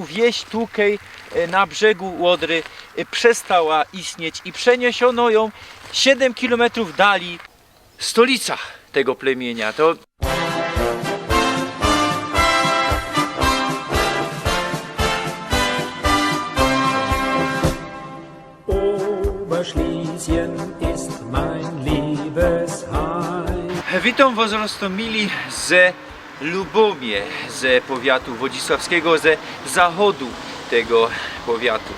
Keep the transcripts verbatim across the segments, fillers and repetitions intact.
Wieś tukej, e, na brzegu Łodry, e, przestała istnieć i przeniesiono ją siedem kilometrów dalej. Stolica tego plemienia to Oberschlesien ist mein Liebesheim. Witōm wos, roztōmili, ze Lubomie, ze powiatu wodzisławskigo, ze zachodu tego powiatu.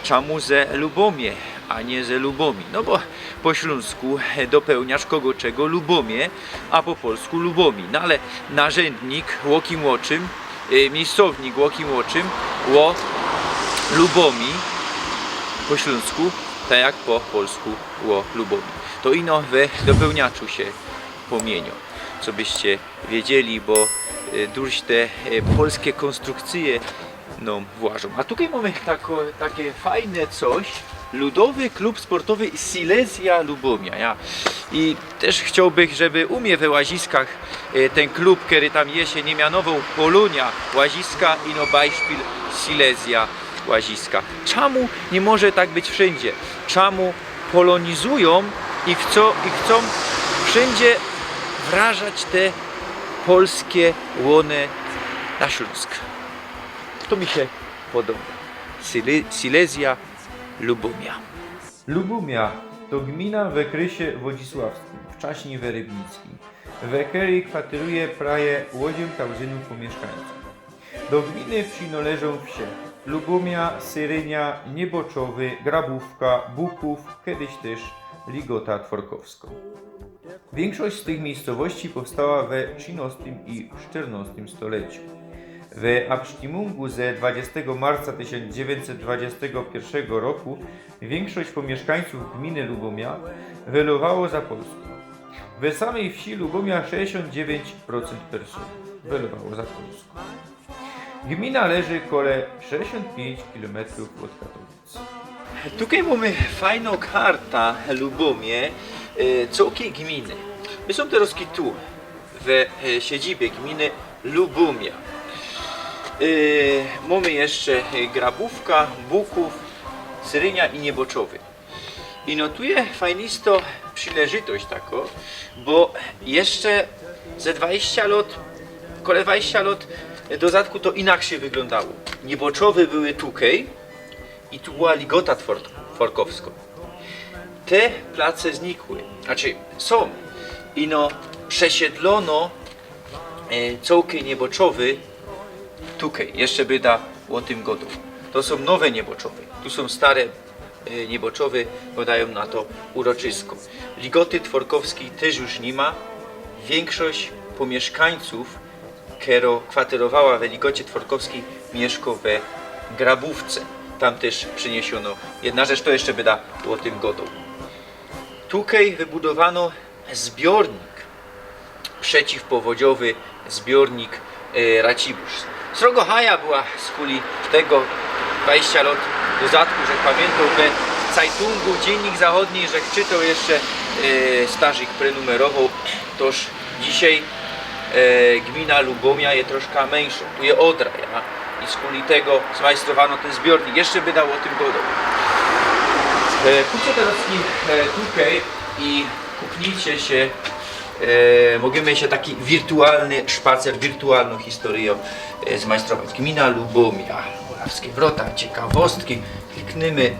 Czamu ze Lubomie, a niy ze Lubomi? No bo po ślōnsku dopełniać kogo czego Lubomie, a po polsku Lubomi. No ale narzędnik, ło kim ło czym, y, miejscownik, ło kim ło czym, ło Lubomi po ślōnsku, tak jak po polsku ło Lubomi. To ino we dopełniaczu sie pōmiynio, co byście wiedzieli, bo, y, durś te, y, polske kōnstrukcyje nōm włażōm. A tukej mōmy tako, take fajne coś. Ludowy Klub Sportowy Silesia Lubomia. Ja. I tyż chciołbych, żeby u mie we Łaziskach, e, tyn klub, kery tam je, sie niy mianowoł Polonia Łaziska, ino Beispiel Silesia Łaziska. Czamu niy może tak być wszyndzie? Czamu polonizujōm i chcōm, i chcōm wszyndzie wrażać te polske łōny na Ślōnsk? To mi sie podoba. Sile-, Silesia Lubomia. Lubomia to gmina we kresie wodzisławskim, wczaśnij we rybnickim, we kerej kwatyruje prawie ôziym tauzyndōw pōmiyszkańcōw. Do gminy przinŏleżōm wsie Lubomia, Syrynia, Nieboczowy, Grabōwka, Bukōw, kedyś tyż Ligota Tworkowsko. Wiynkszość z tych miejscowości powstała we trzinŏstym i sztyrnŏstym stoleciu. We absztimungu ze dwudziestego marca tysiōnc dziewiyńćset dwudziestego piyrszego roku wiynkszość pōmiyszkańcōw gminy Lubomia welowało za Polską. We samyj wsi Lubomia sześćdziesiōnt dziewiyńć procynt personōw welowało za Polską. Gmina leży kole sześćdziesiōnt piyńć kilometrōw ôd Katowic. Tukej mōmy fajnŏ karta Lubomie, e, cołkij gminy. My sōm terŏzki tu, we, e, siedzibie gminy Lubomia. E, mōmy jeszcze, e, Grabōwka, Bukōw, Syrynia i Nieboczowy. I no tu je fajnistŏ przileżytość takŏ, bo jeszcze ze dwadzieścia lot, kole dwadzieścia lot do zadku to inakszyj wyglōndało. Nieboczowy były tukej i tu była Ligota Twork-, Tworkowsko. Te place znikły, znaczy sōm. I no przesiedlono, e, cołkij Nieboczowy tukej. Jeszcze byda ô tym godōm. To sōm nowe Nieboczowy. Tu sōm stare, e, Nieboczowy, godajōm na to uroczysko. Ligoty Tworkowskij tyż już niy ma. Wiynkszość pōmiyszkańcōw, kerŏ kwatyrowała we Ligocie Tworkowskij, miyszkŏ we Grabōwce. Tam tyż przyniysiono jedna rzecz, to jeszcze byda ô tym godōm. Tukej wybudowano zbiornik, przeciwpowodziowy zbiornik, e, Racibōrz. Srogo haja była skuli tego dwadzieścia lot do zadku, żech pamiyntŏ, we Cajtungu, Dziennik Zachodni, żech czytoł jeszcze, e, starzik prenumerowoł, toż dzisiej, e, gmina Lubomia je troszka miyńszŏ. Tu je Ôdra, ja? I skuli tego zmajstrowano tyn zbiornik. Jeszcze byda ô tym godōm. E, pōdźcie terŏz, e, tukej i kuknijcie sie, e, możymy sie taki wirtualny szpacer, wirtualnõ historyjõ, e, zmajstrować. Gmina Lubomia, Murawskie Wrota, ciekawostki. Kliknymy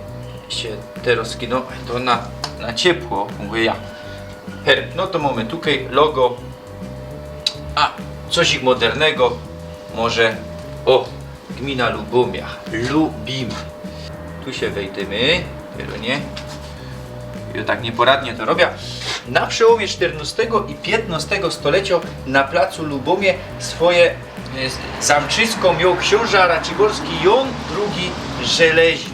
sie terŏz, no to na, na ciepło, mōwiã ja. Herb, no to mōmy tukej logo. A, coś ich modernego, może, ô, Gmina Lubomia. Lubim. Tu sie wejdymy. Wielonie. Jo tak niyporadnie to robiã. Na przełōmie sztyrnŏstego i piytnŏstego stolecjo na placu Lubomie swoje, e, zamczysko mioł ksiōnża raciborski Jōn drugi Żelezny.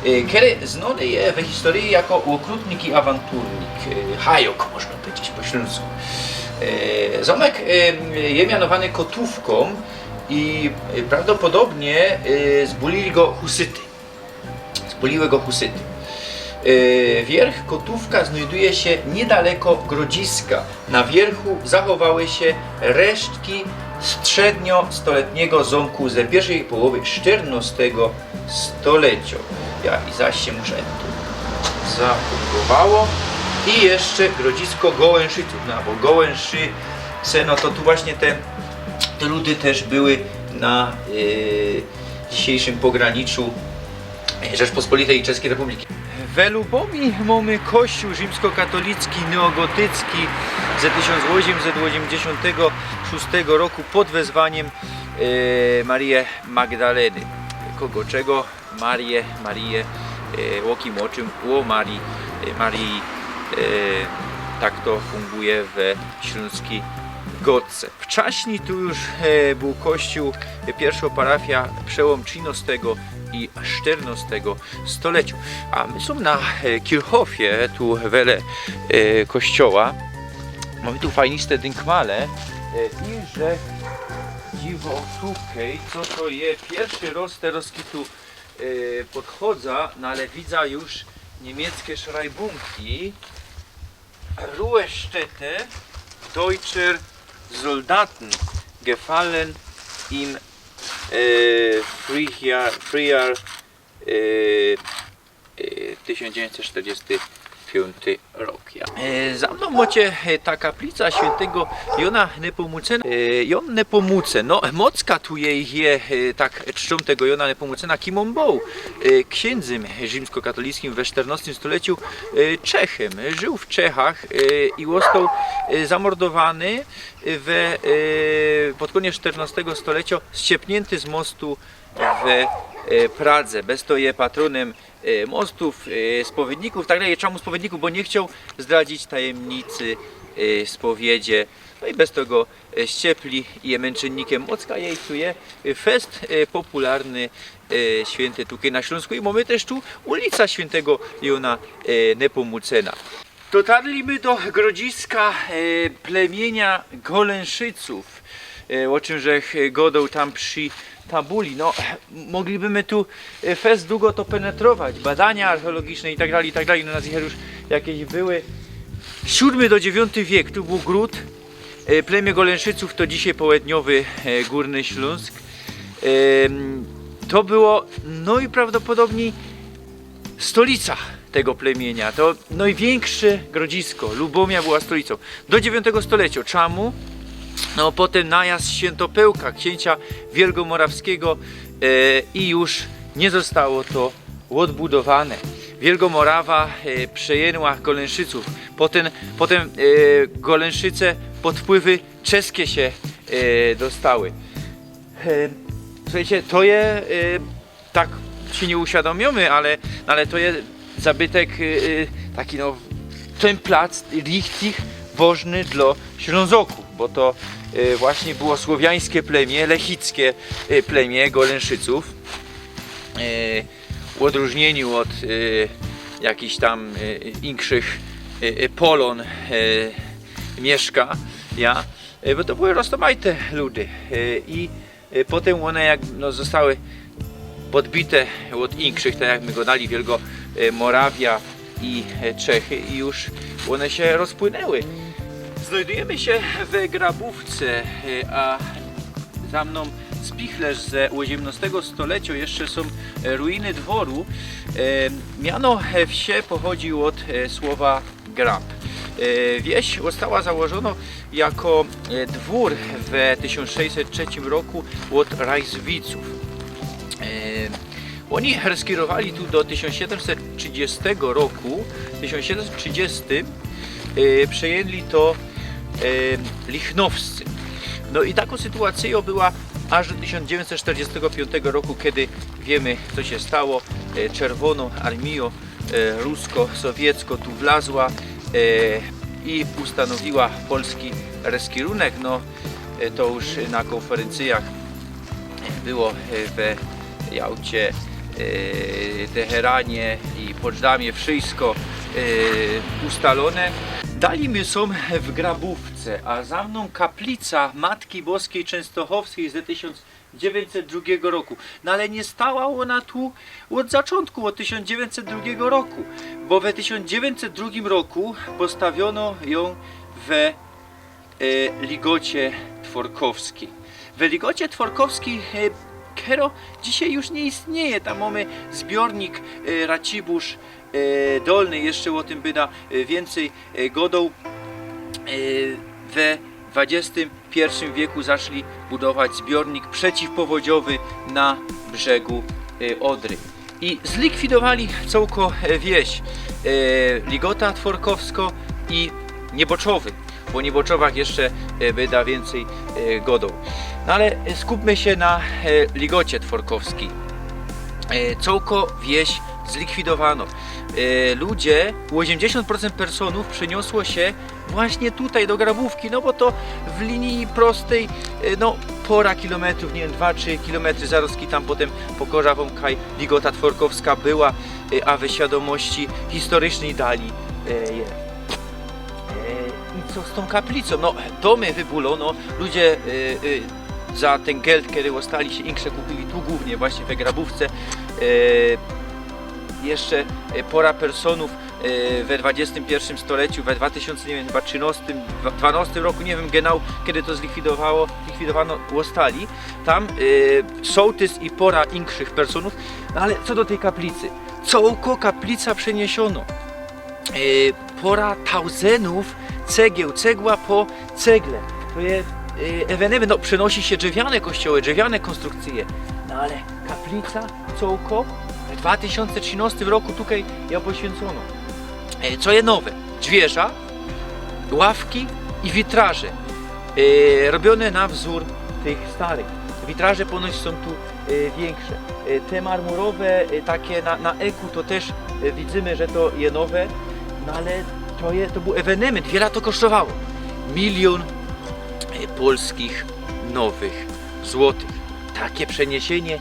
E, kery znōny je we historyji jako ôkrutnik i awanturnik. E, hajok, można pedzieć po ślōnsku. E, zōmek, e, je mianowany Kotōwkōm i, e, prawdopodobnie, e, zbulili go husyty. Zbuliły go husyty. E, wierch Kotōwka znajduje sie niydaleko grodziska. Na wierchu zachowały sie resztki strzedniostoletniego zōmku ze piyrszej połowy sztyrnostego stolecio. Ja i zaś sie muszã tu zafungowało. I jeszcze grodzisko Gołęszycōw, no bo Gołęszyce, no to tu właśnie te, te ludy też były na e, dzisiejszym pograniczu Rzeczpospolitej i Czeskiej Republiki. We Lubomi mōmy kościōł rzimskokatolicki, neogotycki ze tysiōnc ôziemset ôziemdziesiōntego szōstego roku pod wezwaniym e, Marie Magdaleny. Kogo czego? Marie, Marie, e, ô kim, ô czym, ô Marii, e, Marii, e, tak to funguje we ślōnskij godce. Wczaśnij tu już e, bōł kościōł, e, piyrszŏ parafia przełōm trzinŏstego i sztyrnŏstego stoleciŏ. A my sōm na e, Kirchhofie, tu wele e, kościoła. Mōmy tu fajniste dynkmale e, i że dziwo, szukej, co to je, piyrszy rŏz terŏz tu e, podchodza, no ale widza już niymieckie szrajbunki. Ruhestätte deutscher Soldaten gefallen im e, Frühjahr, Frühjahr e, e, tysiōnc dziewiyńćset sztyrdziści piōnty rok. Ja. E, za mnōm mŏcie e, ta kaplica świyntego Jōna Nepomucena. E, Jōn Nepomucen, no, mocka tu je, je e, tak czciōm tego Jōna Nepomucena, kim ôn bōł. E, ksiyndzym rzimskokatolickym we sztyrnŏstym stoleciu, e, Czechym. Żył w Czechach e, i ôstoł e, zamordowany we, e, pod kōniec sztyrnŏstego stoleciŏ, ściepniynty z mostu we e, Pradze. Bez to je patrōnym e, mostōw, e, spowiedników, tak dalij. Czemu spowiedników? Bo niy chcioł zdradzić tajymnicy e, spowiedzie. No i bez to go e, ściepli i je mynczynikym. Mocka je, tu je e, fest e, popularny e, świynty tukej na Ślōnsku i mōmy tyż tu ulica świyntego Jōna e, Nepomucena. Dotarli my do grodziska e, plemiynia Golenszycōw, e, ô czym żech e, godoł tam przi tabuli. No, mogliby my tu e, fest dugo to penetrować, badania archeologiczne i tak dalij, i tak dalij. No, nas ich już jakeś były. Siōdmy do dziewiyōnty wiek, tu bōł grōd. E, plemię Golenszycōw to dzisiej połedniowy e, Gōrny Ślōnsk. Em, to było, no i prawdopodobnij stolica tego plemiynia, to nojwiynksze grodzisko, Lubōmia była stolicōm. Do dziewiyntego stoleciŏ. Czamu? No, potym najazd Świyntopełka, ksiyncia wielgomorawskigo e, i już niy zostało to ôdbudowane. Wielgomorawa e, przejyńła Golenszycōw. Potym, potym e, Golenszyce pod wpływy czeskie sie e, dostały. E, suchejcie, to je e, tak sie niy uświadōmiymy, ale, no ale to je zabytek e, e, taki, no, tyn plac richtig wożny dlo Ślōnzokōw, bo to e, właśnie było słowiańskie plemię, lechickie e, plemię Golenszycōw. E, w ôdrōżniyniu ôd e, jakichś tam e, inkszych e, e, polōn e, miyszka, ja, e, bo to były roztōmajte ludy e, i e, potym ône jak, no, zostały podbite ôd inkszych, tak jak my godali, Wielgo e, Morawia i e, Czechy i już ône sie rozpłynęły. Znojdyjymy sie we Grabōwce, e, a za mnōm spichlerz ze ôziymnŏstego stoleciŏ, jeszcze sōm e, ruiny dworu. E, miano e, wsie pochodzi ôd e, słowa grab. E, wieś ôstała założōno jako e, dwōr we tysiōnc sześćset trzecim roku ôd Rajzwicōw. E, ôni herskirowali tu do tysiōnc siedymset trzidziestego roku. W tysiōnc siedymset trzidziestym e, przejynli to e, Lichnowscy. No i takŏ sytuacyjŏ była aż do tysiōnc dziewiyńćset sztyrdziestego piōntego roku, kedy wiymy, co sie stało. E, Czerwōnŏ Armijŏ e, rusko-sowieckŏ tu wlazła e, i ustanowiła polski reskirunek. No, e, to już na kōnferyncyjach było e, we Jałcie, e, Teheranie i Poczdamie wszysko e, ustalōne. Dali my sōm w Grabōwce, a za mnōm kaplica Matki Boskij Czynstochowskij ze tysiōnc dziewiyńćset drugigo roku. No ale niy stała ôna tu ôd zaczōntku, ôd tysiōnc dziewiyńćset drugigo roku, bo we tysiōnc dziewiyńćset drugim roku postawiono jōm we e, Ligocie Tworkowskij. W Ligocie Tworkowskij, e, kero dzisiej już niy istnieje. Tam mōmy zbiornik, e, Racibōrz, e, Dolny, jeszcze ô tym byda, e, wiyncyj, e, godoł. E, we dwadziestym piyrszym wieku zaczli budować zbiornik przeciwpowodziowy na brzegu, e, Odry. I zlikwidowali cołko, e, wieś, e, Ligota Tworkowsko i Nieboczowy, bo ô Nieboczowach jeszcze, e, byda wiyncyj, e, godoł. No ale, e, skupmy sie na, e, Ligocie Tworkowskij. E, cołko wieś zlikwidowano. E, ludzie, ôziymdziesiōnt procent personōw przeniosło sie właśnie tutaj, do Grabōwki, no bo to w linii prostyj, e, no, pora kilometrōw, niy wiym, dwa, trzi kilometry, zarozki tam potym pokŏżã wōm, kaj Ligota Tworkowska była, e, a we świadōmości historycznyj dali, e, je. E, i co z tōm kaplicōm? No, dōmy wybōlono, ludzie, e, e, za tyn geld, kery ôstali, sie insze kupiyli tu głōwnie, właśnie we Grabōwce. E, jeszcze, e, pora personōw, e, we dwadziestym piyrszym stoleciu, we dwa tysiōnce, niy wiym, chyba trzynŏstym, dwa-, dwanŏstym roku, niy wiym genau, kedy to zlikwidowało, zlikwidowano, ôstali tam, e, sołtys i pora inkszych personōw. No ale co do tyj kaplicy? Cołko kaplica przeniesiono. E, pora tauzenōw cegieł, cegła po cegle. To je, e, ewenement, no, przenosi sie drzewiane kościoły, drzewiane kōnstrukcyje. No ale kaplica, cołko, w dwa tysiōnce trzynŏstym roku tukej je poświyncōno. E, co je nowe? Dźwiyrzã, ławki i witraże. E, robiōne na wzōr tych starych. Witraże ponoć sōm tu, e, wiynkrze. E, te marmurowe, e, take na, na eku, to tyż, e, widzymy, że to je nowe. No ale to je, to bōł ewenement. Wiela to kosztowało? Miliōn, e, polskich nowych złotych. Take przeniesienie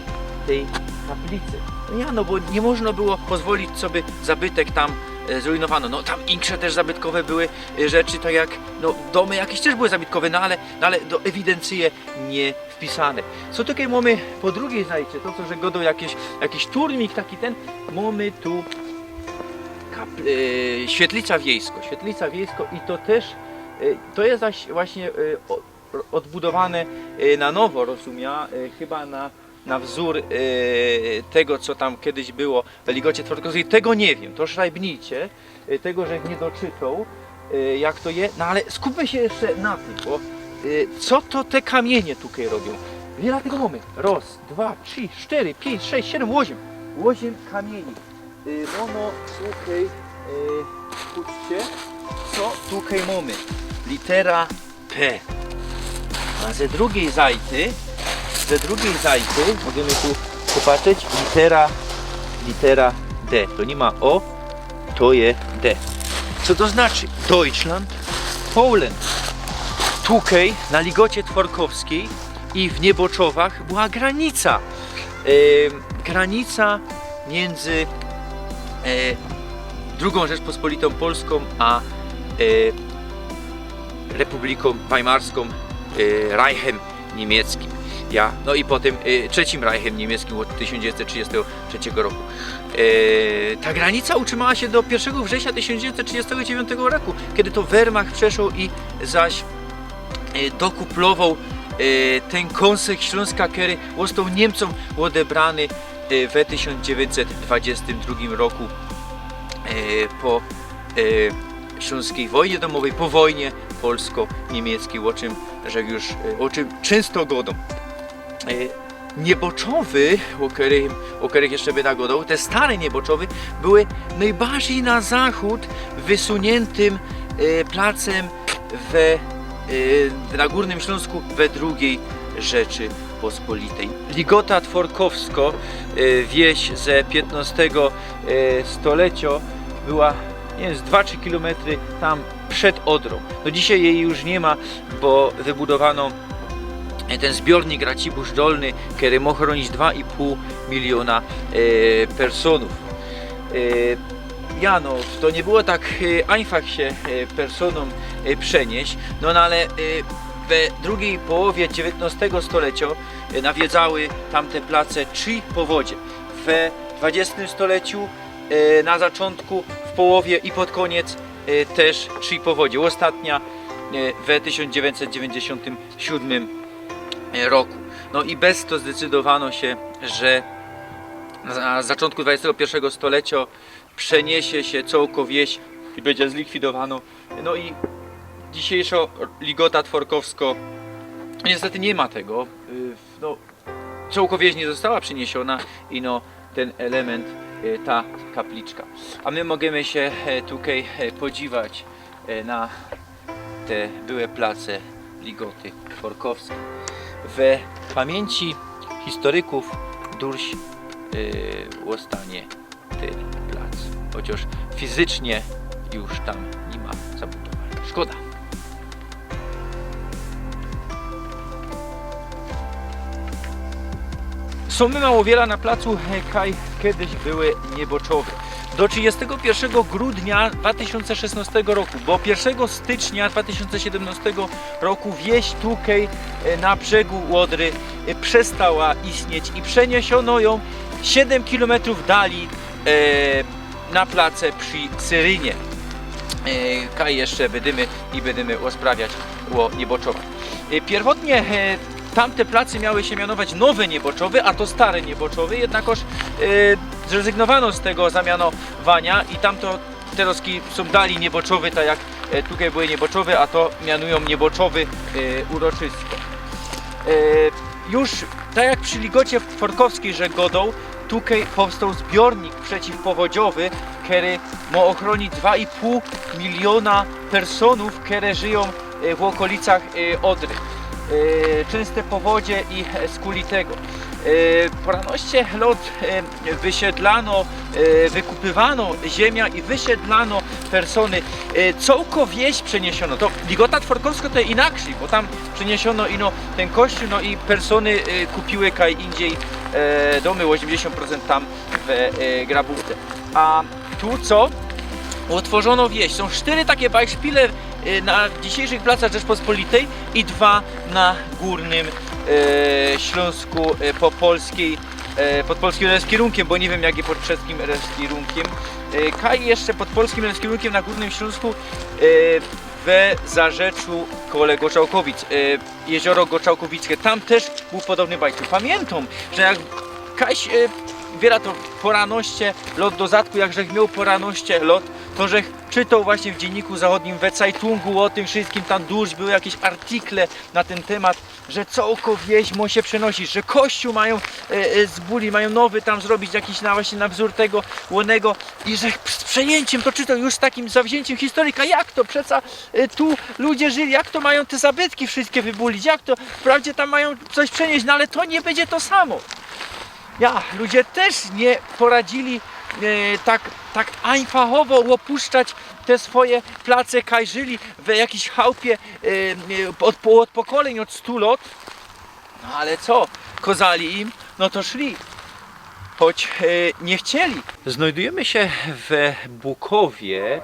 tyj kaplicy. No ja, no bo niy można było pozwolić, coby zabytek tam, e, zrujnowano. No tam insze tyż zabytkowe były, e, rzeczy, tak jak, no, dōmy jakeś tyż były zabytkowe, no ale, no ale do ewidencje niy wpisane. Co tukej mōmy po drugij zajce? To, co że godoł jakiś, jakiś turnmik taki tyn, mōmy tu kap-, e, świetlica wiejsko, świetlica wiejsko i to tyż, e, to je zaś właśnie, e, o-, ôdbudowane, e, na nowo, rozumia, e, chyba na, na wzōr, e, tego, co tam kedyś było w Ligocie Tworkowskij. Tego niy wiym, to szrajbnijcie, e, tego żech niy doczytoł, e, jak to je, no ale skupmy sie jeszcze na tym, bo, e, co to te kamiynie tukej robiōm? Wiela tego mōmy? Roz, dwa, trzi, sztyry, piyńć, sześć, siedym, ôziym. Ôziym kamiyni. Y, mōmy tukej, y, patrzcie, co tukej mōmy. Litera P. A ze drugij zajty, ze drugij zajty, możymy tu popatrzeć, litera, litera D. To niy ma O, to je D. Co to znaczy? Deutschland, Poland. Tukej, na Ligocie Tworkowskij i w Nieboczowach była granica. Em, granica miyndzy, e, drugōm Rzeczpospolitōm Polskōm a, e, Republikōm Weimarskōm, e, Reichem Niymieckim. Ja, no i potym, e, Trzecim Reichem Niymieckim ôd tysiōnc dziewiyńćset trzidziestego trzeciego roku. E, ta granica utrzymała sie do piyrszego września tysiōnc dziewiyńćset trzidziestego dziewiyńtego roku, kedy to Wehrmacht przeszoł i zaś, e, dokuplowoł, e, tyn kōnsek Ślōnska, kery ôstoł Niymcōm ôdebrany, e, we tysiōnc dziewiyńćset dwudziestym drugim roku, e, po, e, ślōnskij wojnie dōmowyj, po wojnie polsko-niymieckyj, ô czym, że już, e, ô czym czynsto godōm. E, Nieboczowy, ô kerych, ô kerych jeszcze byda godoł, te stare Nieboczowy były nojbardzij na zachōd wysunyntym, e, placym we, e, na Gōrnym Ślōnsku we drugij Rzeczypospolitej. Ligota Tworkowsko, e, wieś ze piytnostego, e, stolecio, była, niy wiym, z dwa, trzi kilometry tam przed Odrōm. No dzisiej jeji już niy ma, bo wybudowano, e, tyn zbiornik Racibórz Dolny, kery mōg chrōnić dwa i pōł miliōna, e, personōw. E, ja, no, to niy było tak, e, ajnfach sie, e, personōm, e, przenieś. No, no ale, e, we drugij połowie dziewiyntostego stolecio, e, nawiedzały tamte place trzi powodzie. We dwudziestym stoleciu, e, na zaczōntku, w połowie i pod kōniec, e, tyż trzi powodzie. Ôstatnia, e, we tysiōnc dziewiyńćset dziewiyńćdziesiōntym siōdmym e, roku. No i bez to zdecydowano sie, że na zaczōntku dwudziestego piyrszego stolecio przeniesie sie cołko wieś i bydzie zlikwidowano. No i dzisiejszo Ligota Tworkowsko, niestety niy ma tego. Y, no, cołko wieś niy została przeniesiona i no, tyn element, y, ta kapliczka. A my możymy sie, e, tukej, e, podziwać, e, na te byłe place Ligoty Tworkowskij. We pamiyńci historykōw durś, e, ôstanie tyn plac. Chociŏż fizycznie już tam niy ma zabudowań. Szkoda. Sōm my mało wiela na placu, e, kaj kejś były niyboczowe. Do trzidziestego piyrszego grudnia dwa tysiōnce szesnostego roku, bo piyrszego stycznia dwa tysiōnce siedymnostego roku wieś tukej, e, na brzegu Łodry, e, przestała istnieć i przeniesiono jōm siedym kilometrōw dalij, e, na place przi Syrynie. E, kaj jeszcze bydymy i bydymy rozprawiać ô niyboczowe. E, piyrwotnie, e, tamte place miały sie mianować Nowe Niyboczowe, a to Stare Niyboczowe, jednakoż, e, zrezygnowano z tego zamianowania i tamto terŏz ki-, sōm dalij niyboczowe, tak jak, e, tukej były niyboczowe, a to mianujōm niyboczowe, e, uroczysko. E, już tak jak przi Ligocie Tworkowskij, że godoł, tukej powstoł zbiornik przeciwpowodziowy, kery mo ochrōnić dwa i pōł miliōna personōw, kere żyjōm, e, w ôkolicach, e, Ôdry. E, czynste powodzie i, e, skuli tego. E, poranoście lot, e, wysiedlano, e, wykupywano ziymia i wysiedlano persōny. E, cołko wieś przeniesiono. To Ligota Tworkowsko to inakrzyj, bo tam przeniesiono ino tyn kościōł, no i persōny, e, kupiły kaj indzij, e, dōmy, ôziymdziesiōnt procynt tam we, e, Grabówce. A tu co? Utworzono wieś. Sōm sztyry takie bajszpile, e, na dzisiejszych placach Rzeczpospolitej i dwa na Górnym, e, Ślōnsku, e, po polskij, e, pod polskim rozkierunkiem, bo niy wiym, jak je pod czeskim rozkierunkiem. E, kaj jeszcze pod polskim rozkierunkiem na Górnym Ślōnsku, e, we Zarzeczu kole Goczałkowic. E, jezioro Goczałkowickie. Tam tyż bōł podobny bajtu. Pamiyntōm, że jak kajś, e, wiyra to poranoście lot do zadku, jak żech mioł poranoście lot, to żech czytoł właśnie w Dziynniku Zachodnim, we Cajtungu ô tym wszyskim, tam durś były jakeś artikle na tyn tymat, że cołko wieś mo sie przenosić, że kościōł majōm, e, e, zbuli, majōm nowy tam zrobić jakiś na, właśnie na wzōr tego, ônego. I żech z przezięciym to czytoł, już z takim zawzięciym historyka, jak to przeca, e, tu ludzie żyli, jak to majōm te zabytki wszyskie wybulić, jak to, wprawdzie tam majōm coś przenieść, no ale to niy bydzie to samo. Ja, ludzie tyż niy poradzili, e, tak, tak ajnfachowo ôpuszczać te swoje place, kaj żyli we jakiś chałpie, e, e, ôd, ôd pokolyń, ôd stu lot. No ale co? Kozali im, no to szli. Choć, e, niy chcieli. Znojdujemë sie we Bukowie,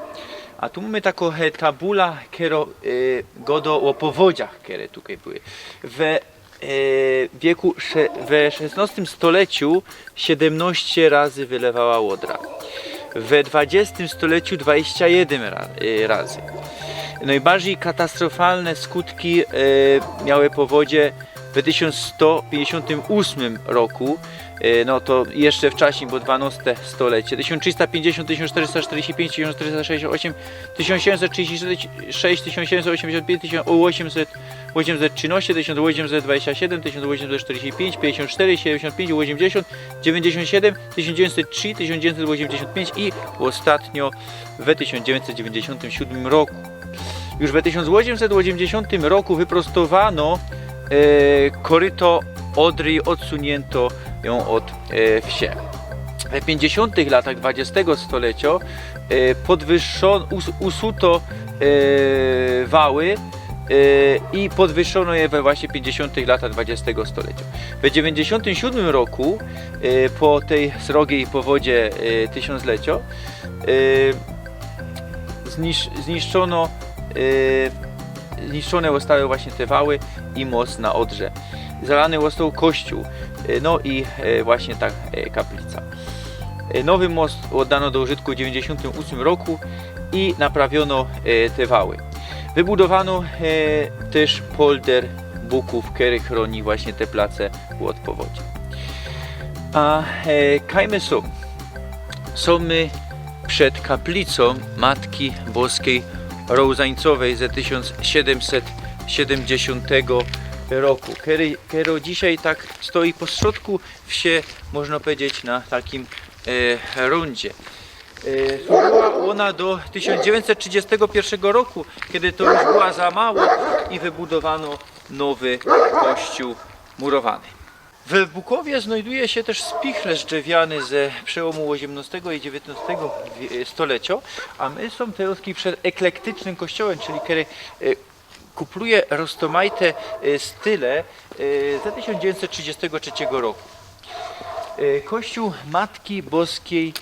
a tu mōmy takõ, e, tabula, kerŏ, e, godo ô powodziach, kere tukej były. We, e, wieku sze-, we szesnostym stoleciu siedymnoście razy wylewała Łodra. We dwadziestym stoleciu dwadziścia jedyn ra-, e, razy. Nojbardzij katastrofalne skutki, e, miały powodzie we tysiōnc sto piyńćdziesiōntym ôsmym roku, e, no to jeszcze wczaśnij, bo dwanŏste stolecie. Tysiōnc trzysta piyńćdziesiōnt, tysiōnc sztyrysta sztyrdziści piyńć, tysiōnc sztyrysta sześćdziesiōnt ôsiem, tysiōnc siedymset trzidziści sześć, tysiōnc siedymset ôsiemdziesiōnt piyńć, tysiōnc ôsiemset, ôsiemset trzinŏście, tysiōnc ôsiemset dwadziścia siedym, tysiōnc ôsiemset sztyrdziści piyńć, piyńćdziesiōnt sztyry, siedymdziesiōnt piyńć, ôsiemdziesiōnt, dziewiyńćdziesiōnt siedym, tysiōnc dziewiyńćset trzi, tysiōnc dziewiyńćset ôsiemdziesiōnt piyńć i ôstatnio we tysiōnc dziewiyńćset dziewiyńćdziesiōntym siódmym roku. Już we tysiōnc ôziymset ôziymdziesiōntym roku wyprostowano, e, koryto Odry i ôdsuńto jã ôd, e, wsie. We piyńćdziesiōntych latach dwadziestego stoleciŏ, e, podwyższo-, us-, usuto, e, wały, e, i podwyższono je we właśnie piyńćdziesiōntych latach dwadziestego stoleciŏ. We dziewiyńćdziesiōntym siódmym roku, e, po tyj srogij powodzie, e, tysiōnc leciŏ, e, znisz-, zniszczono, e, zniszczōne ôstały właśnie te wały i most na Odrze. Zalany ôstōł kościōł, e, no i, e, właśnie ta, e, kaplica. E, nowy most ôddano do użytku w dziewiyńćdziesiōntym ósmym roku i naprawiono, e, te wały. Wybudowano, e, tyż polder Bukōw, kery chrōni właśnie te place ôd powodzie. A e, kaj my sōm? Sōm my przed kaplicōm Matki Boskij Rołzańcowej ze tysiōnc siedymset siedymdziesiōntego roku, kery, kero dzisiej tak stoi postrzodku wsie, można powiedzieć, na takim e, rundzie. E, służyła ôna do tysiōnc dziewiyńćset trzidziestego piyrszego roku, kedy to już była za mało i wybudowano nowy kościōł murowany. We Bukowie znajduje sie tyż spichlerz drzewiany ze przełōmu ôziymnostego i dziewiyńtnostego wie-, stolecio, a my sōm teroz przed eklektycznym kościołym, czyli kery e, kupluje roztōmajte e, style e, ze tysiōnc dziewiyńćset trzidziestego trzidziestego roku. E, Kościół Matki Boskij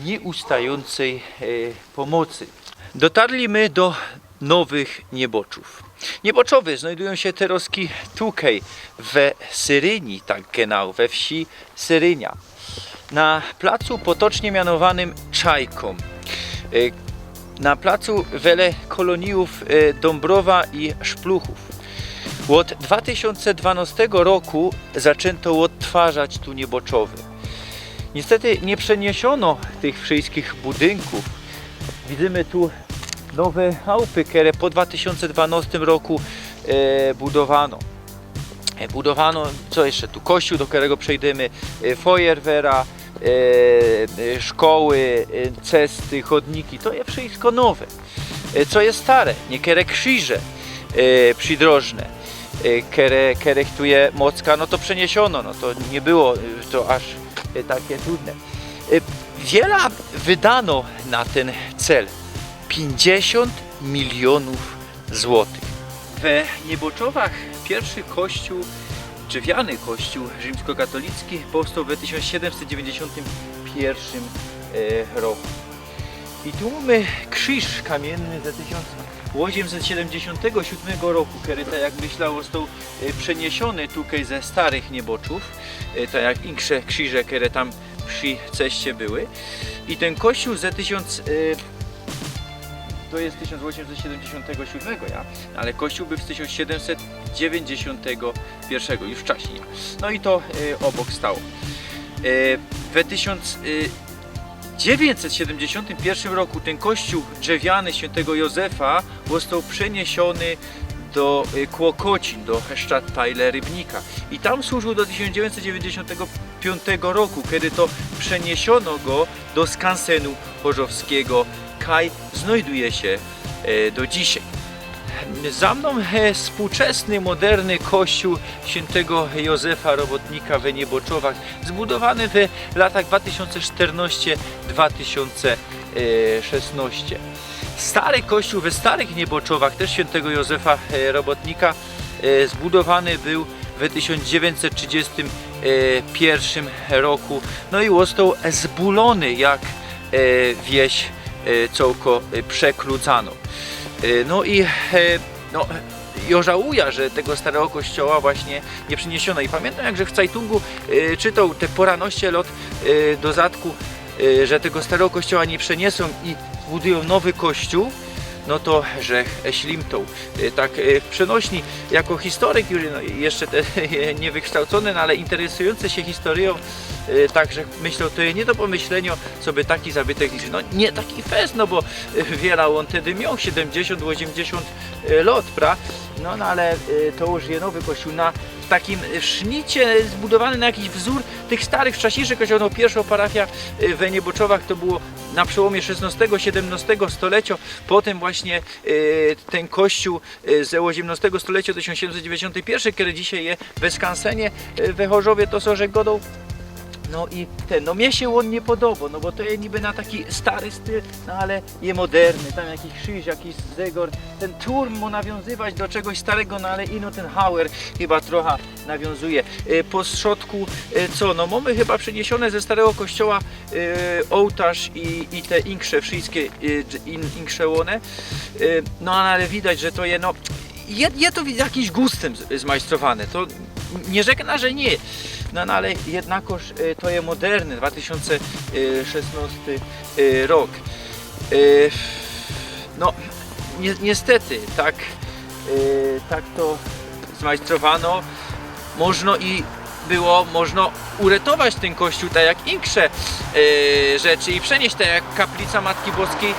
Nieustającej e, Pomocy. Dotarli my do nowych nieboczōw. Nieboczowy znajdujōm sie teroz tukej we Syryni, tak genau, we wsi Syrynia. Na placu potocznie mianowanym Czajkōm. E, na placu wele kolonijōw e, Dōmbrowa i Szpluchōw. Ôd dwa tysiōnce dwanostego roku zaczynto ôdtwarzać tu nieboczowy. Niestety nie przeniesiono tych wszystkich budynkōw. Widzymy tu nowe chałpy, kere po dwa tysiōnce dwanostym roku e, budowano. E, budowano, co jeszcze tu? Kościół, do kerego przejdymy, e, fojerwera, e, e, szkoły, e, cesty, chodniki. To je wszystko nowe. E, co je stare? Niekere krziże e, przidrożne, e, kere, kerech tu je mocka, no to przeniesiono, no to nie było e, to aż e, takie trudne. E, wiela wydano na tyn cel. Piyńćdziesiōnt milionōw złotych. We Nieboczowach piyrszy kościół, drzewiany kościół rzimskokatolicki powstoł we tysiōnc siedymset dziewiyńćdziesiōntym piyrszym e, roku. I tu mōmy krziż kamiyjny ze tysiōnc ôziymset siedymdziesiōntego siódmego roku, kery, tak jak myślã, ôstoł e, przeniesiōny tukej ze starych Nieboczōw, e, tak jak insze krziże, kere tam przi ceście były. I tyn kościół ze tysiōnc, e, to je tysiōnc ôziymset siedymdziesiōntego siódmego, ja? Ale kościół bōł z tysiōnc siedymset dziewiyńćdziesiōntego piyrszego, już wcześnij. No i to e, ôbok stało. E, we tysiōnc dziewiynćset siedymdziesiōntym piyrszym roku tyn kościół drzewiany świyntego Józefa ôstoł przeniesiōny do e, Kłokocin, do Stadtteile Rybnika. I tam służył do tysiōnc dziewiyńćset dziewiyńćdziesiōntego piōntego roku, kedy to przeniesiono go do skansenu chorzowskigo, kaj znajduje sie e, do dzisiej. Za mnōm e, współczesny, moderny kościół świyntego Józefa Robotnika we Nieboczowach, zbudowany we latach dwa tysiōnce sztyrnoście, dwa tysiōnce szesnoście. Stary kościół we starych Nieboczowach, tyż świyntego Józefa e, Robotnika, e, zbudowany bōł we tysiōnc dziewiyńćset trzidziestym piyrszym roku, no i ôstoł zbulōny, jak e, wieś e, cołko e, przekludzano. E, no i e, no, jo żałujã, że tego starego kościoła właśnie nie przeniesiono. I pamiyntam, jak żech w cajtungu e, czytoł te pora noście lot e, do zadku, e, że tego starego kościoła nie przeniesōm i zbudujōm nowy kościół, no to żech e, ślimtoł. E, tak e, w przenośni, jako historyk, już no, jeszcze te, nie wykształcony, no, ale interesujōncy sie historyjōm, e, tak żech myśloł, to je niy do pomyślynio, coby taki zabytek zniszczyć. No niy taki fest, no bo e, wiela ôn tedy mioł, siedymdziesiōnt, ôziymdziesiōnt e, lot, pra? No, no ale e, to już je nowy kościół na, w takim e, sznicie zbudowany na jakiś wzōr tych starych, wcześniyszych kościołów. No, piyrszŏ parafijo e, we Nieboczowach to było na przełōmie szesnostego, siedymnostego stolecio. Potym właśnie e, tyn kościół e, ze ôziymnostego stolecio, tysiōnc siedymset dziewiyńćdziesiōnty piyrszy, kery dzisiej je we skansenie e, we Chorzowie, to co żech godōł. No i tyn, no mie sie ôn niy podobo, no bo to je niby na taki stary styl, no ale je moderny, tam jakiś krziż, jakiś zygor, tyn turm mō nawiōnzywać do czegoś starego, no ale ino tyn hałer chyba trocha nawiōnzuje. E, po strzodku e, co? No mōmy chyba przeniesiōne ze starego kościoła e, ôłtŏrz i, i te insze, wszyjske e, dż-, in, insze ône. E, no ale widać, że to je, no, je, je to w jakimś gustym z-, zmajstrowane. To niy rzeknã, że niy. No, no ale jednakoż e, to je moderny, dwa tysiōnce szesnŏsty e, rok. E, no, ni-, niestety, tak, e, tak to majstrowano, możno i było możno uretować tyn kościół, tak jak insze e, rzeczy, i przenieść tak jak kaplica Matki Boskiej e,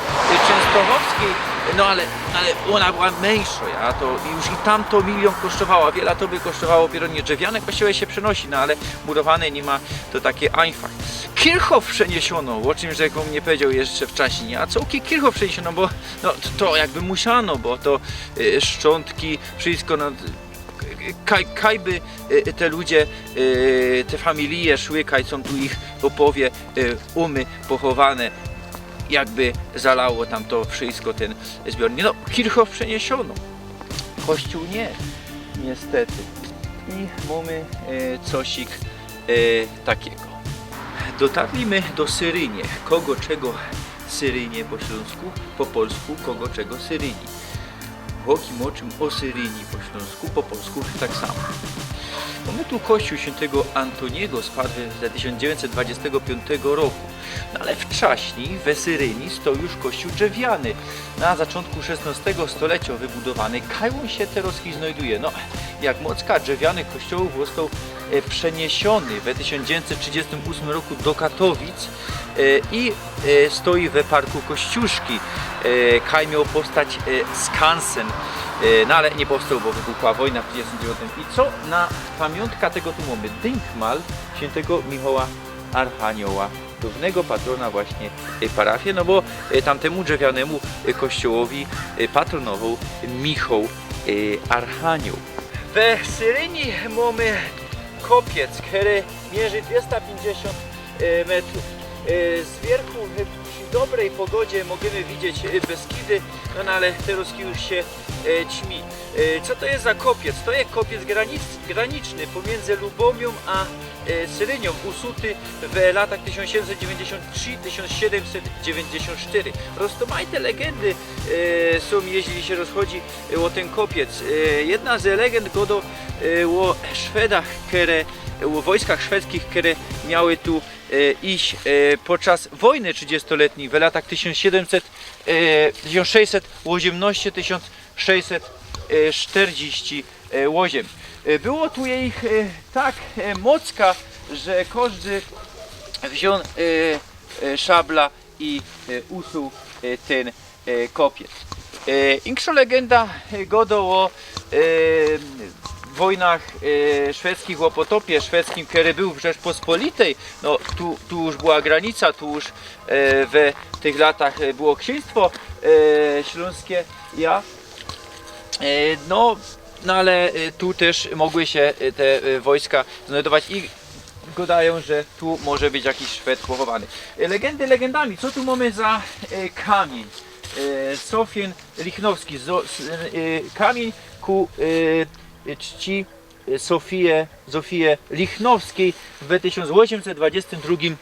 Częstochowskiej, no ale, ale ôna była mniejszo, ja to już i tamto milion kosztowała, wiela to by kosztowało, dopiero nie drzewiane kościoły sie przenosi, no ale murowane niy ma, to taki einfach. Kirchhof przeniesiono, ô czym żech wōm niy pedział jeszcze wczaśnij, a co Kirchhof przeniesiono, bo no, to, to jakby musiano, bo to e, szczątki, wszystko, no, kaj, kaj by e, te ludzie, e, te familije szły, kaj sōm tu ich po połowie e, umy pochowane, jakby zalało tam to wszystko, tyn zbiornik. No, Kirchhof przeniesiono, kościół niy, niestety. I mōmy e, cosik e, takigo. Dotarli my do Syrynie. Kogo, czego Syrynie po ślōnsku, po polsku, kogo, czego Syryni. Ôkim, ô czym, ô Syryni po ślōnsku, po polsku tak samo. Mōmy tu kościół świętego Antoniego z Padwy ze tysiōnc dziewiyńćset dwudziestego piōntego roku. No ale wczaśnij we Syryni stōł już kościół drzewiany, na zaczōntku szesnostego stolecio wybudowany. Kaj ôn sie teroz i znajduje? No, jak mocka drzewianych kościołōw ôstōł e, przeniesiōny we tysiōnc dziewiyńćset trzidziestym ôsmym roku do Katowic e, i e, stoi we parku Kościuszki. E, kaj mioł powstać e, skansen, e, no ale niy powstoł, bo wybuchła wojna w trzidziestym dziewiątym. I co na pamiōntka tego tu mōmy? Dynkmal świętego Michała Archanioła, dōwnego patrōna właśnie e, parafie, no bo e, tamtymu drzewianymu e, kościołowi e, patrōnowoł Michał e, Archanioł. We Syryni mōmy kopiec, kery mierzi dwiesta piyńćdziesiōnt e, metrōw. E, z wierchu e, przi dobrej pogodzie możymy widzieć e, Beskidy, no, no ale teroz już sie e, ćmi. E, co to je za kopiec? To je kopiec granic, graniczny pomiyndzy Lubomiōm a e, Syryniōm, usuty w latach tysiōnc siedymset dziewięćdziesiōnt trzi, tysiōnc siedymset dziewięćdziesiōnt sztyry. Roztōmajte legendy e, sōm, jeźli sie rozchodzi e, ô tyn kopiec. E, jedna z legend godo e, ô Szwedach, kere, ô wojskach szwedzkich, kere miały tu e, iś e, podczas wojny trzidziestoletnij w latach tysiōnc siedymset, e, tysiōnc sześćset ôziymnŏście, tysiōnc sześćset sztyrdziści ôziym. E, było tu ich e, tak e, mocka, że kożdy wziōn e, e, szabla i e, usuł e, tyn e, kopiec. E, inkszŏ legenda e, godo ô e, wojnach e, szwedzkich, ô potopie szwedzkim, kery bōł w Rzeczpospolitej. No, tu, tu już była granica, tu już e, we tych latach e, było ksiństwo e, ślōnskie, ja. E, no, no ale e, tu tyż mogły sie e, te e, wojska znajdować i godajōm, że tu może być jakiś Szwed pochowany. E, legendy legendami, co tu mōmy za e, kamiyń? E, Sofien Lichnowski, zo, s, e, kamiyń ku e, czci e, Sofije, Zofije Lichnowskij w tysiōnc ôziymset dwudziestym drugim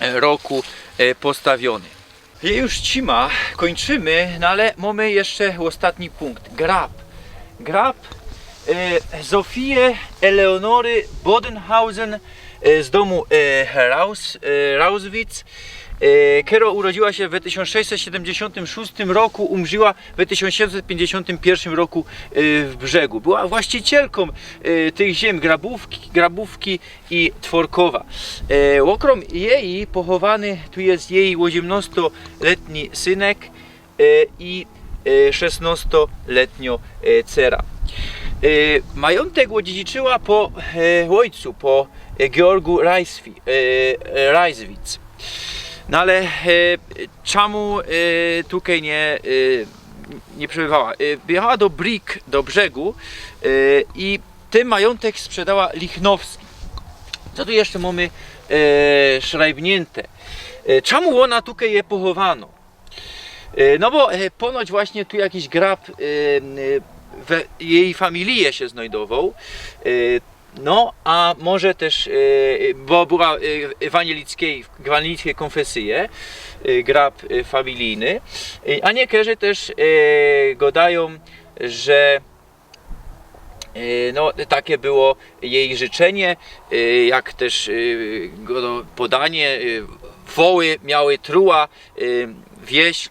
roku e, postawiōny. Je już ćma, kōńczymy, no ale mōmy jeszcze ôstatni punkt. Grab. Grab e, Zofije Eleonory Bodenhausen e, z dōmu e, Raus, e, Rauswitz, e, kero urodziyła sie w tysiōnc sześćset siedymdziesiōntym szōstym roku, umrziyła w tysiōnc siedymset piyńćdziesiōntym piyrwszym roku e, w Brzegu. Była właścicielkōm e, tych ziymi, Grabōwki, Grabōwki i Tworkowa. E, ôkrōm jeji pochowany tu je jeji ôziymnŏstoletni synek e, i e, szesnŏstoletniŏ e, cera. E, majōntek ôdziedziczyła po e, ôjcu, po e, Georgu Reiswi, e, e, Reiswitz. No ale e, czamu e, tukej niy, e, niy przebywała? E, wyjechała do Brig, do Brzegu e, i tyn majōntek sprzedała Lichnowski. Co tu jeszcze mōmy? E, szrajbniynte. E, czamu ôna tukej je pochowanŏ? E, no bo e, ponoć właśnie tu jakiś grab e, e, we, jeji familije sie znojdowoł. E, no, a może tyż, e, bo była e, ewangelickiej, ewangelickiej kōnfesyje, e, grab e, familijny. E, a niykerzy tyż e, godajōm, że e, no, take było jeji życzynie, e, jak tyż e, go, podanie, e, woły miały truła, e, wieś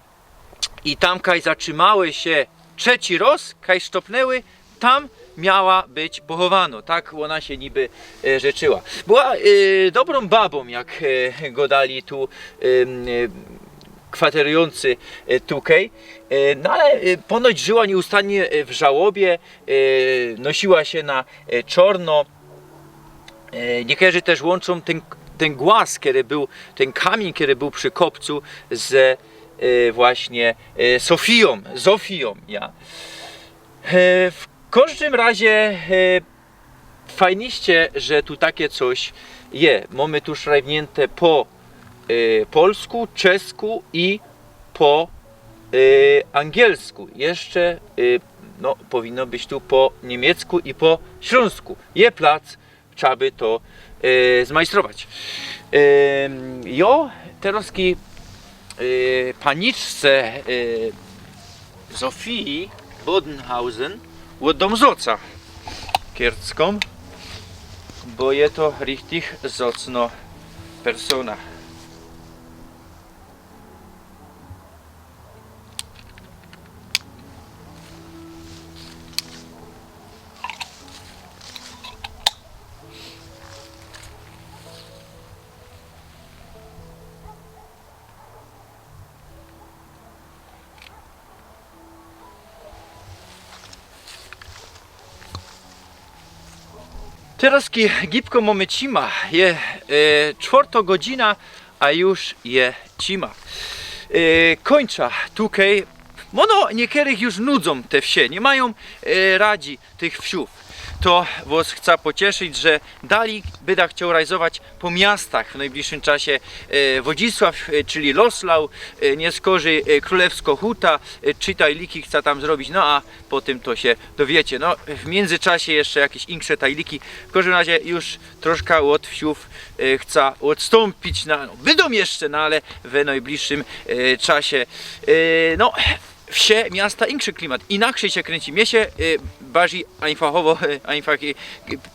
i tam kaj zatrzimały sie trzeci roz, kaj stopnęły, tam miała być pochowano, tak ôna sie niby e, życzyła. Była e, dobrōm babōm, jak e, godali tu e, e, kwaterujōncy e, tukej. E, no ale e, ponoć żyła niustannie e, w żałobie, e, nosiła sie na e, czorno. E, niekerzy tyż łōnczōm tyn, tyn głaz, kery bōł, tyn kamiyń, kery bōł przi kopcu z e, właśnie e, Sofijōm, Zofijōm, ja. E, w kożdym razie e, fajniście, że tu take coś je. Mōmy tu szrajbniynte po e, polsku, czesku i po e, angielsku. Jeszcze e, no, powinno być tu po niymiecku i po ślōnsku. Je plac, trzeba by to e, zmajstrować. E, jo, terozki e, paniczce e, Zofii Bodenhausen ôddōm zoca kierckōm, bo je to richtig zocno persōna. Terozki gibko mōmy cima, je e, czworto godzina, a już je cima. E, kōńcza tukej. Mōno niekerych już nudzōm te wsie, niy majōm e, radzi tych wsiōw. To wos chca pocieszyć, że dali byda chcioł rajzować po miastach w nojbliższym czasie e, Wodzisław, e, czyli Loslau, e, niy skorzij e, Krōlewsko Huta, e, czy tajliki chca tam zrobić, no a po tym to sie dowiecie. No, w miyndzyczasie jeszcze jakeś insze tajliki. W kożdym razie już troszka ôd wsiōw e, chca ôdstōmpić, na, no, bydōm jeszcze, no ale w nojbliższym e, czasie. E, no, wsie, miasta, inszy klimat. Inaczyj sie krynci. Mie sie e, bardzij ajnfachowo, e, ajnfach, e,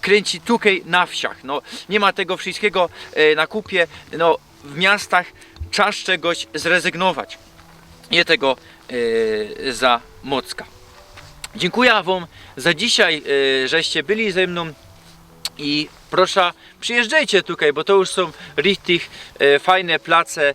krynci tukej na wsiach. No, niy ma tego wszyjskigo e, na kupie. No, w miastach trzeba z czegoś zrezygnować. Je tego e, za mocka. Dziynkuja wōm za dzisiej, e, żeście byli ze mnōm i prosza, przijyżdżejcie tukej, bo to już sōm richtig e, fajne place e,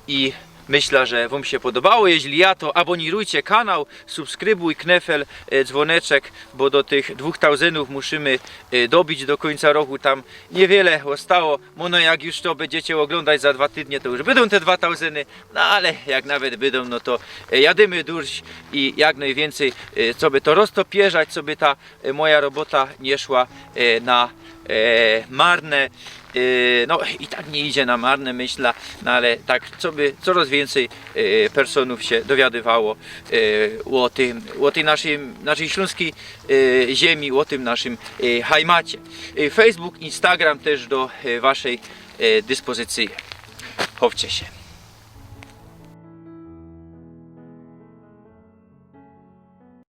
i myśla, że wōm sie podobało. Jeźli ja, to abōnirujcie kanał, subskrybuj, knefel, e, dzwōneczek, bo do tych dwōch tauzyndōw musimy e, dobić do kōńca roku. Tam niywiele ôstało. Mōno, jak już to bydziecie ôglōndać za dwa tydnie, to już bydōm te dwa tauzyndy, no ale jak nawet bydōm, no to e, jadymy durś i jak nojwiyncyj, e, coby to roztopierzać, coby ta e, moja robota niy szła e, na e, marne. E, no i tak niy idzie na marne, myśla, no ale tak, coby coroz wiyncyj e, personōw sie dowiadywało e, ô tym, ô tyj naszyj, naszyj ślōnskij e, ziymie, ô tym naszym e, hajmacie. E, Facebook, Instagram tyż do e, waszyj e, dyspozycyje. Chowcie sie.